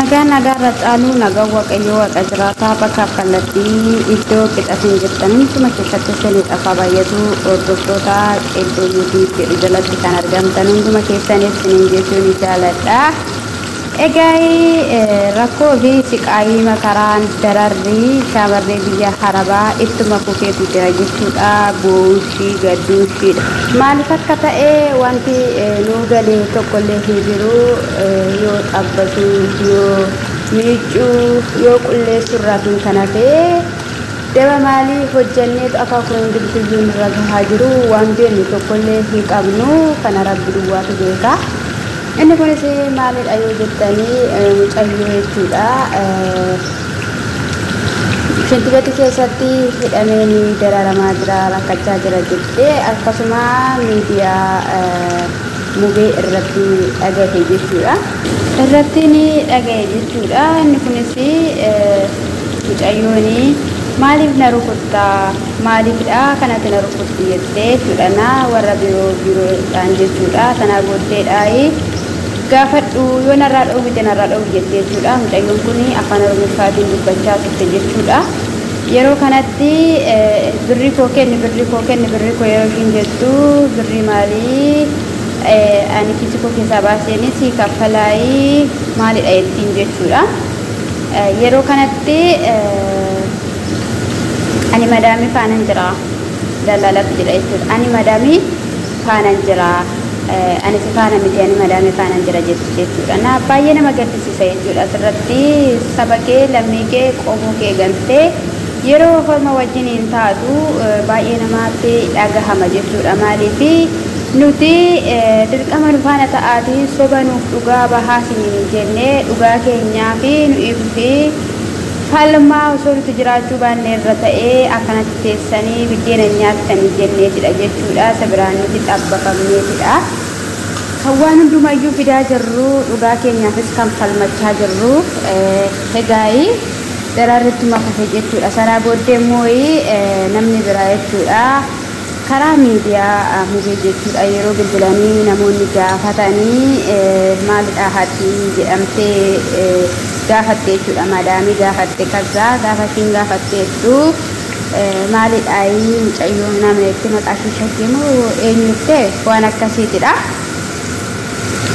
Nagaan nagaarra caalu nagaan Waaqayyoo Waaqa jiraataa bakkaaf kallattii iddoo qixatiin jirtan hunduma keessatti isiniif afaa baay'atu. Hordoftoota Qeeddoo YouTube jedhu jalatti kan argamtan hunduma keessanis isiniin jechuun jaaladha. Egaa rakkoo fi siqaayii makaraan dararri shamarree biyya Arabaa ittuma fufeetu jira jechuudha. Boo'uushii gadduushiidha. Maaliif akka ta'e wanti nuu galee tokkollee hin jiru. Yoo xabbasuu, yoo miicuu, yoo qulleessuu irraatiin kan hafe daba maalii hojjanneetu akaakuu hundumtiyyuu nurra gahaa jiru, waan beeknu tokkollee hin qabnu, kana Rabbi duwwaatu beeka. Inni kunis maalidha yoo jettanii, mucayyoo jechuudha. Shintibeti keessatti hidhamee ni dararamaa jira, rakkachaa jira jettee akkasuma miidiyaa Mubee irratti dhagahe jechuudha. Irratti ni dhagahe jechuudha. Inni kunis mucayyoon maaliif na rukuttaa, maaliifidha kanatti na rukutti jettee jechuudha. Na warra biroo biroodhaan jechuudha. Sanaa booddeedhaayi gaafadhu, yoo narraa dhoowwite narraa dhoowwi jettee jechuudha. Mucayyoon kun afaan Oromoffaatiin dubbachaa turte jechuudha. Yeroo kanatti birrii koo kenni, birrii koo kenni, birrii koo yeroo ishiin jettu, birrii maalii ani kiisii koo keessaa baaseenii si kaffalaayii maalidha jettiin jechuudha. Yeroo kanatti ani madaamii faanan jira, dallaalatu jedha jechuudha. Ani madaamii faanan jira. Ani si faana miti, ani madaamii faanan jira jetti jechuudha. Na baay'ee nama gaddisiisa jechuudha. Asirratti saba kee, lammii kee, qomoo kee galtee yeroo horma wajjiniin taatu baay'ee namaatti dhagahama jechuudha. Maaliif nuti dirqama nu faana ta'aatii soba nuuf dhugaa bahaa isiniin jennee dhugaa keenyaa fi nu'iif fi falmaa osoo nuti jiraachuu baanne irra ta'ee akkanatti teessanii biddeena nyaattanii jenneetidha jechuudha. Isa biraan nuti xabbafamneetidha. Kan waan hundumayyuu fidaa jirru, dhugaa keenyaafis kan falmachaa jirru. Egaa dararrittuma fufe jechuudha. Sanaa booddee immoo namni biraa jechuudha. Karaa miidiyaa Mubee jechuudha, yeroo bilbilanii namoonni gaafatanii maalidha haati jedhamtee gaafatte jechuudha. Madaamii gaafatte kazzaa gaafa ishiin gaafatteettu maalidha mucayyoo namni itti maqaa ishee shakkii moo eenyutte waan akkasiitidha.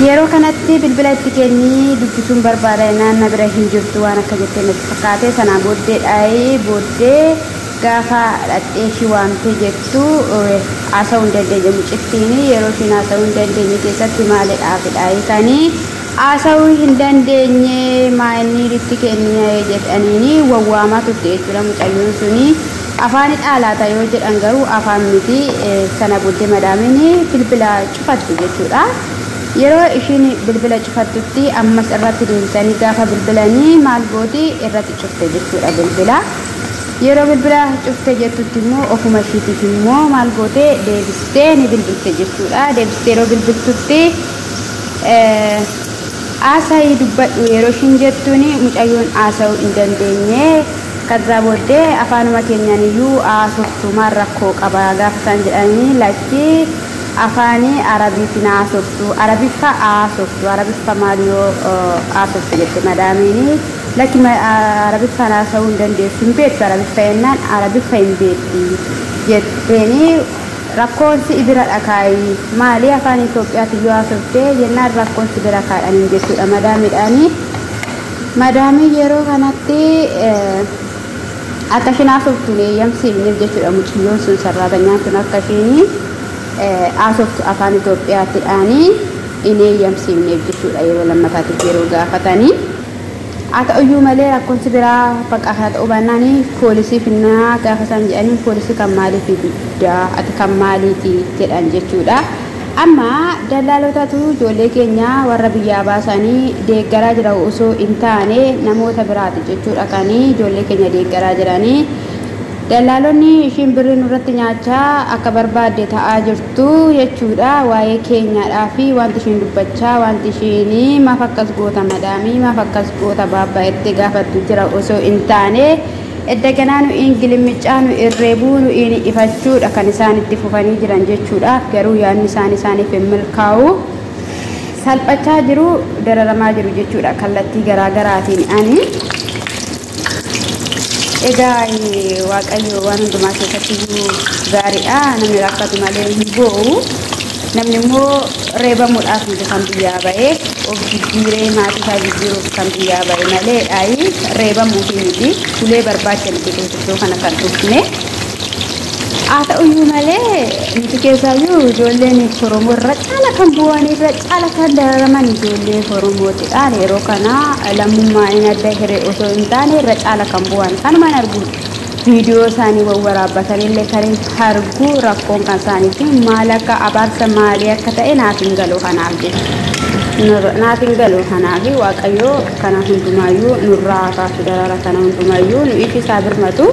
Yeroo kanatti bilbila itti kennii dubbisuun barbaada, naanna bira hin jirtu waan akka jettee natti fakkaate. Sanaa booddeedha booddee gaafa dhaqxee ishii waamtee jettu haasa'uu hin dandeenye mucittiin. Yeroo ishiin haasa'uu hin dandeenye keessatti maalidhaafidha kanii haasa'uu hin dandeenye, maayinni itti kennee jedhaniini wawwaamaa turte jechuudha mucayyoon suni. Afaan dhaalaata yoo jedhan garuu afaan miti. Sana booddee madaamiin bilbila cufatte jechuudha. Yeroo ishiin bilbila cufattutti ammas irratti deebisanii gaafa bilbilanii maal gooti, irratti cufte jechuudha bilbila. Yeroo bilbila cufte jettutti immoo ofuma ishiitiif immoo maal goote, deebistee ni bilbilte jechuudha. Deebistee yeroo bilbiltutti haasa'ii dubbadhu yeroo ishiin jettuuni mucayyoon haasa'uu hin dandeenye. Kazzaa booddee afaanuma keenyaan iyyuu haasoftu, maal rakkoo qaba gaafa isaan jedhanii, lakkii, afaanii Arabiitiin haasoftu, Arabiffa haasoftu, Arabiffa maal yoo haasoftu jette madaamiini. Lakki, Arabiffaan haasa'uu hin dandeessu, hin beektu Arabiffa jennaan, Arabiffa hin beekti jetteeni. Rakkoon si bira dhakaayi, maali afaan Itoophiyaatti yoo haasoftee jennaan rakkoon si bira kaadhaniin jechuudha madaamiidhaani. Madaamii yeroo kanatti akka isheen haasoftu hin eeyyamsiifneef jechuudha. Mucayyoon sun, sarraatanyaan sun, akka isheen haasoftu afaan Itoophiyaattiidhaani hin eeyyamsiifneef jechuudha yeroo lammataatiif yeroo gaafatanii. Haa ta'uyyuu malee rakkoonsi biraa bakka kana ta'uu baannaan poolisii finnaa gaafa isaan jedhanii, poolisii kan maaliif fiddaa, ati kan maaliiti jedhan jechuudha. Amma dallaalotatu ijoollee keenya warra biyyaa baasanii deeggaraa jira osoo hin taane namoota biraati jechuudha kan ijoollee keenya deeggaraa jiranii. Dallaalonni ishiin birrii nurratti nyaachaa akka barbaadde ta'aa jirtu jechuudha. Waa'ee keenyaadhaa fi wanti ishiin dubbachaa, wanti ishiin maaf akkas goota madaamii, maaf akkas goota baabbaa jettee gaafattu jira osoo hin taane, edda ganaa nu ingilimmicaa nu irreebuu nu ifachuudha kan isaan itti fufanii jiran jechuudha. Garuu yaadni isaan isaaniif hin milkaa'u. Salphachaa jiru, dararamaa jiru jechuudha kallattii garaagaraatiin. Ani egaa Waaqayyo waan hundumaa keessatti iyyuu gaariidha. Namni rakkatu malee hin boo'u. Namni immoo reebamuudhaaf miti kan biyyaa ba'e, of jijjiiree maatii isaa jijjiiruuf kan biyyaa ba'e malee dhaayi reebamuufi miti, ulee barbaacha miti iddoo kana kan dhufne. Haa ta'uyyuu malee nuti keessaayyuu ijoolleen Oromoo irra caala kan bu'an, irra caala kan dararaman ijoollee Oromootidha. Yeroo kana lammummaan inni adda hiree osoo hin taane irra caala kan bu'an kanumaan argu, viidiyoo isaanii wawwaraabbatanillee kan argu, rakkoon kan isaaniitti maal akka abaarsa maalii akka ta'e naaf hin galu. Kanaaf jechuudha. Naaf hin galu. Kanaaf Waaqayyoo kana hundumaayyuu nurraa kaasu, darara kana hundumaayyuu nu ifisaa birmatu.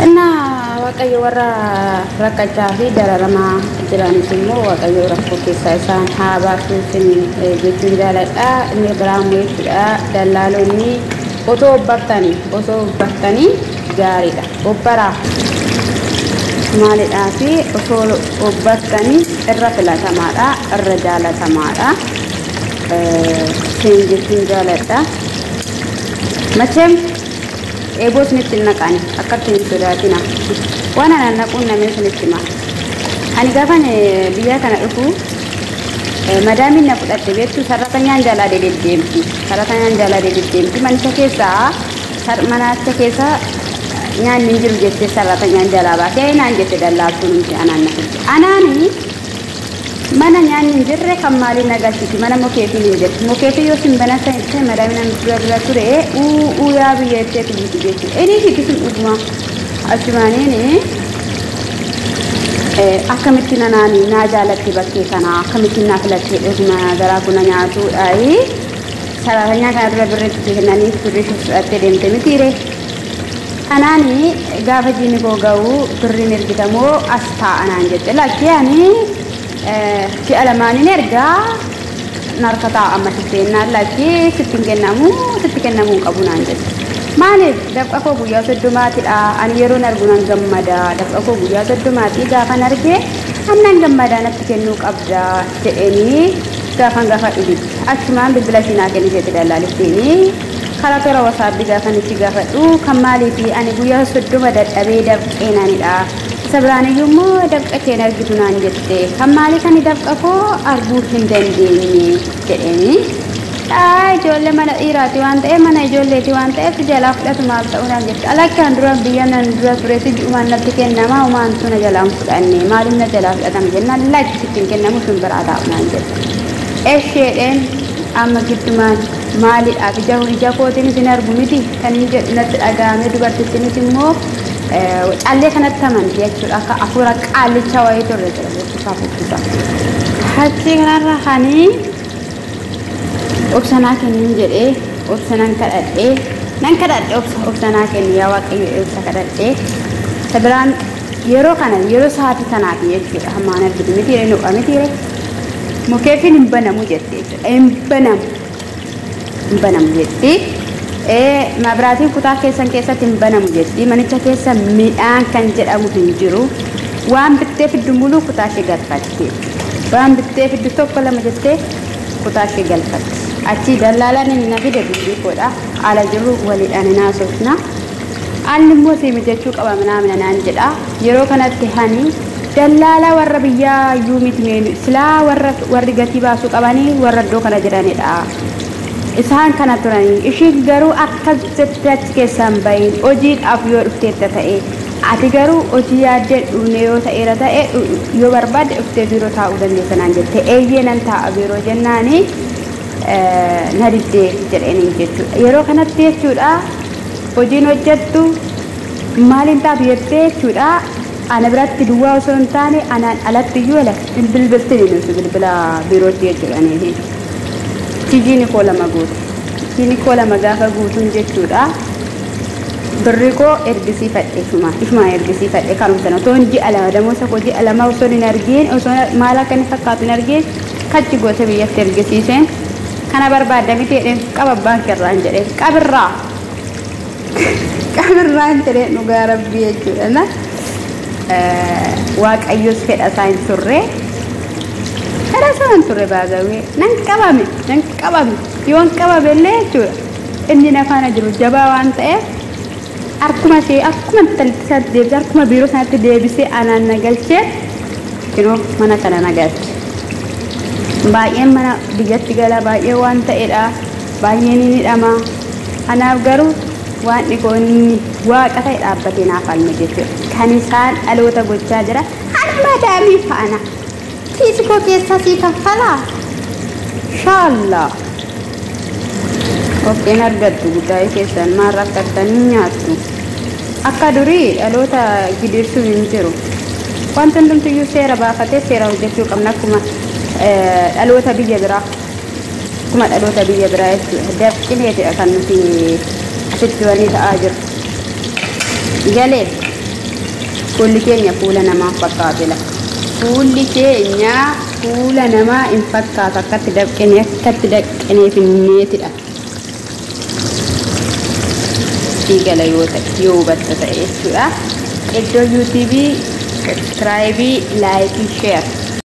Innaa Waaqayyo warra rakkachaa fi dararamaa jiranis immoo Waaqayyo rakkoo keessaa isaan haa baasu jechuun jaaladha. Inni biraa immoo jechuudha, dallaalonni osoo obbartanii gaariidha. Obbaraa maalidhaa fi osoo obbartanii irra filatamaadha, irra jaalatamaadha. Siin jechuun jaaladha. Macheem eeboo isinitti hin naqani, akkatti hin sodaatina. Waan anaan naquun namee isinitti hima. Ani gaafan biyya kana dhufu madaamiin na fudhatte beektu sarratanyaan jalaa deddeemti. Sarratanyaan jalaa deddeemti. Manicha keessaa, manicha keessa nyaanni hin jiru jettee sarratanyaan jalaa baatee naan jette dallaaltuun hundi anaan na fidde. Anaani mana nyaanni hin jirre kan maaliin na galchiti? Mana mukeetiin hin jirre. Mukeetii yoo sin banan ta'e madaamiin dura dura ture uu yaa biyya jettee tiyyiti jechuudha. Inni sitti sun dhuguma achumaaniin akkamitti nanaani naa jaalatte, bakkee kana akkamittiin naa filattee, dhuguma garaa kuna nyaatuudhaayi. Saraatanyaa kana dura birriitti kennanii birrii fudhattee deemte mitiire. Anaani gaafa jiini koo ga'u birriin ergitamoo as taa'a naan jette. Lakki, ani ji'a lamaaniin ergaa narka taa'a amma sitteenaan, lakki, sitti hin kennamu, sitti kennamuu hin qabu naan jette. Maaliif? Dafqa koo guyyaa 30tidha. Ani yeroon argu nan gammada. Dafqa koo guyyaa 30ti gaafan argee annan gammadaa, natti kennuu qabda jedheenii gaafan gaafa dhibidde. Achumaan bilbila ishii naa kenniteetti dallaalittiin. Karaa toora WhatsAppii gaafan itti gaafadhu kan maaliifi ani guyyaa 30 dadhabee dafqee naanidha. Isa biraan iyyuu immoo dafqa keen argitu naan jette. Kan maalii kan dafqa koo arguu hin dandeenye jedheeni. Ijoollee mana dhiiraati waan ta'eef, mana ijoolleeti waan ta'eef jalaa fudhatu maal ta'uu naan jette. Alakkaan dura biyya nan dura turetti ji'umaan natti kennama, umaan tuna jalaan fudhanne, maaliif na jalaa fudhatama jennaan, lakki, sitti hin kennamu, sun biraa taa'u naan jette. Esheedheen amma giddumaan maaliidhaaf ija ija kootiin isin argu miti kan inni jedhu natti dhaga'ame. Dubartittiinis immoo callee kanatti amanti jechuudha, akka hafuura qaallichaa wayii turre jira jechuudha fuuldura. Achii kanarra kanii obsanaa kennin jedhee obsa nan kadhadhee, nan kadhadhe, obsa, obsanaa kenni yaa Waaqayyo, obsa kadhadhee. Isa biraan yeroo kana, yeroo sa'aatii kanaati jechuudha, hammaan argitu miti nuqa miti mukeefiin hin banamu jette jechuudha, hin banamu, hin banamu jetti. Mabiraatiin kutaa keessan keessatti hin banamu jetti. Manicha keessa midhaan kan jedhamu hin jiru. Waan bittee fiddu muluu kutaa ishee galfatti. Waan bittee fiddu tokko lama jettee kutaa ishee galfatti. Achi dallaalaan inni na fide dubbii koodha. Ala jiru waliidhaan hin haasofna. Haalli immoo si mijachuu qaba minaamina naan jedha. Yeroo kanatti hani dallaalaa warra biyyaa iyyuu miti, silaa warra warri gatii baasuu qabanii warra iddoo kana jiranidha. Isaan kana turanii ishiin garuu akkas jettee achi keessaan bahin hojiidhaaf yoo dhufteetta ta'e, ati garuu hojii yaaddee dhufne yoo ta'eera ta'e, yoo barbaadde dhuftee biiroo taa'uu dandeessa naan jette. Eeyyee, nan taa'a biiroo jennaani na diddee jedheeniin jechuudha. Yeroo kanatti jechuudha hojiin hojjettu maaliin taatu jettee jechuudha. Ana biratti duwwaa osoo hin taane anaan alatti iyyuu bilbiltini nuti bilbila biirootti jechuudha. Jiini koo lama guute. Jiini koo lama gaafa guutuun jechuudha. Birri koo ergisiifadhe, ishuma ishuma ergisiifadhe kanuma sana otoo ji'a 2 damoosa koo ji'a 2 osoo hin argiin, osoo maal akka inni fakkaatu hin argiin, kachi gootee biyyatti ergisiiseen. Kana barbaadda miti jedheen, qaba baankirraan jedheen, qabirraa qabirraan jedheen, dhugaa Rabbii jechuudha. Na Waaqayyos fedha isaa hin turre. Daraasaan turre baazawee nan qabame nan qabame yoon qabame illee jechuudha. Inni na faana jiru jabaa waan ta'eef akkuma ishee akkuma intalli isaatti deebisee akkuma biiroo isaatti deebisee anaan na galchee kinoo mana kana na galche. Baay'een mana biyyatti gala baay'ee waan ta'edha. Baay'een ni hidhama. Anaaf garuu waan dhikoo inni waaqa ta'e dhaabbatee naaf falme jechuudha. Kan isaan dhaloota gochaa jira. Ani madaamii faana. Kiisi koo keessaa sii kaffalaa. Shaallaa. Okkeen argattu guddaa keessan maal rakkattanii nyaattu. Akka durii dhaloota gidirsuun hin jiru. Wanti hundumtiyyuu seera baafatee seera hojjechuu qabna akkuma dhaloota biyya biraa. Akkuma dhaloota biyya biraa jechuudha. Dafqineetidha kan nuti asitti wanii ta'aa jiru. Galee fuulli keenya fuula namaa fakkaatela. Fuulli keenya fuula namaa hin fakkaatu akkatti dafqinee akkatti dafqinee finneetidha. Gala yoo ta'e yoo hubatta ta'e jechuudha. Iddoo yuutuubii, sabsiraayibii, laayikii, sheer.